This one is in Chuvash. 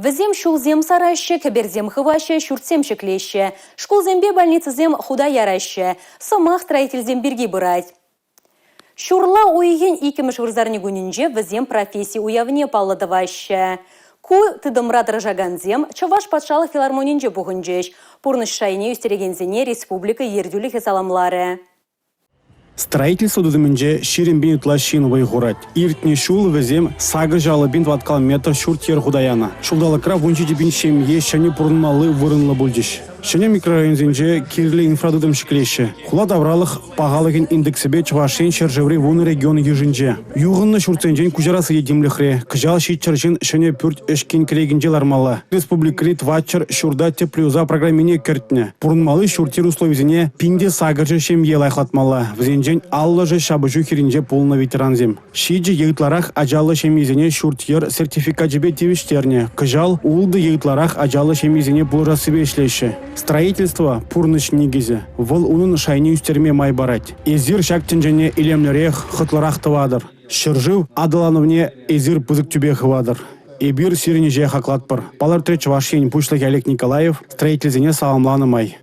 Вӗсем ҫулсем сараҫҫӗ, кӗперсем хываҫҫӗ, ҫуртсем ҫӗклеҫҫӗ. Шкулсемпе больницӑсем хута яраҫҫӗ. Сӑмах строительсем пирки пырать. Ҫурла уйӑхӗн иккӗмӗш вырсарникунӗнче вӗсем професси уявне паллӑ тӑваҫҫӗ. Ку тытӑмра тӑрӑшакансем Чӑваш патшалӑх филармонинче пухӑнчӗҫ. Пурнӑҫ шайне ӳстерекенсене республика ертӳлӗхӗ саламларӗ. Строительство тытӑмӗнче 20 пин ытла ҫын вӑй хурать. Иртнӗ ҫул вӗсем 850 пин тӑваткал метр ҫурт-йӗр хута янӑ. Ҫулталӑкра 17 пин ҫемье ҫӗнӗ пурӑнмалли вырӑнлӑ пулчӗҫ. Ҫӗнӗ микрорайонсенче кирлӗ инфратытӑм ҫӗклеҫҫӗ. Хула тавралӑх пахалӑхӗн индексӗпе Чӑваш Ен ҫӗршыври вунӑ регион йышӗнче. Юхӑннӑ ҫуртсенчен куҫарасси те тимлӗхре. Кӑҫал 700 ҫын ҫӗнӗ пӳрт ӗҫкин кӗрекинче лармалла. Республикӑри 400 ҫурта тӗплӗ юсав программине кӗртнӗ. Пурӑнмалли ҫурт-йӗр условисене 1800 ҫемье лайӑхлатмалла. Вӗсенчен 50-шӗ ҫапӑҫу хирӗнче пулнӑ ветерансем. Ҫичӗ е ытларах ачаллӑ ҫемьесене ҫурт-йӗр сертификачӗпе тивӗҫтернӗ. Кӑҫал ултӑ е ытларах ачаллӑ ҫемьесене пулӑшассипе ӗҫлеҫҫӗ. Строительство – пурнӑҫ никӗсӗ. Вӑл унӑн шайне ӳстерме май парать. Эсир ҫак тӗнчене илемлӗрех, хӑтлӑрах тӑватӑр. Ҫӗршыв аталанӑвне эсир пысӑк тӳпе хыватӑр. Эпир сирӗн ӗҫе хаклатпӑр, палӑртрӗ Чӑваш Ен Пуҫлӑхӗ Олег Николаев строительсене саламланӑ май.